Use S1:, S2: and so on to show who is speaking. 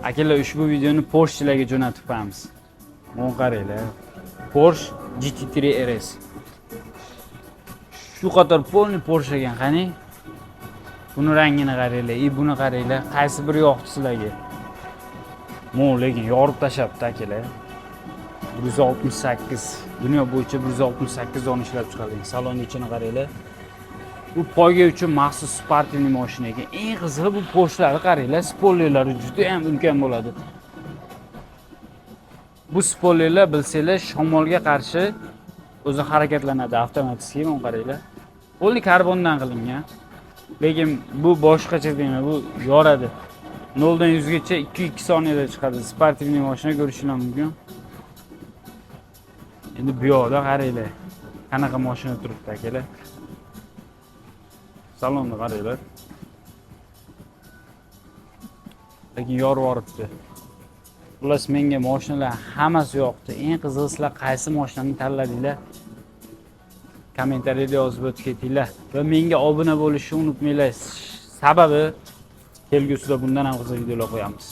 S1: Akalar, ushbu videoni Porschelarga jo'natib qo'yamiz. Buni qaranglar. Porsche GT3 RS. Shu qator полный Porsche ekan, qani? Buni rangini qaranglar, и buni qaranglar, qaysi biri yoqdi sizlarga? Mo lekin yorib tashlabdi, akalar. 168, dunyo bo'yicha 168 dona ishlab chiqarilgan. Salon ichini qaranglar. Bu poyga uchun maxsus спортивный mashina ekan. Eng qizig'i, bu Porschelarni qaranglar, spoilerlari juda ham ulkan bo'ladi. Bu spoilerlar, bilsanglar, shamolga qarshi o'zi harakatlanadi avtomatik. Buni qaranglar. Полный karbondan qilingan. Lekin bu boshqacha deyman, bu yoradi. 0 dan 100 gacha 2-2 soniyada chiqadi. Спортивный mashina, ko'rishinglar mumkin. Endi bu yoqda qaranglar. Qanaqa mashina turibdi, akalar. Salonni qaranglar. Lekin yorib yuboribdi. Xullas, menga mashinalar hammasi yoqdi. Eng qizig'i, sizlar qaysi mashinani tanladinglar? Kommentariyada yozib o'tib ketinglar va menga obuna bo'lishni unutmanglar. Sababi kelgusida bundan ham qiziq videolar qo'yamiz.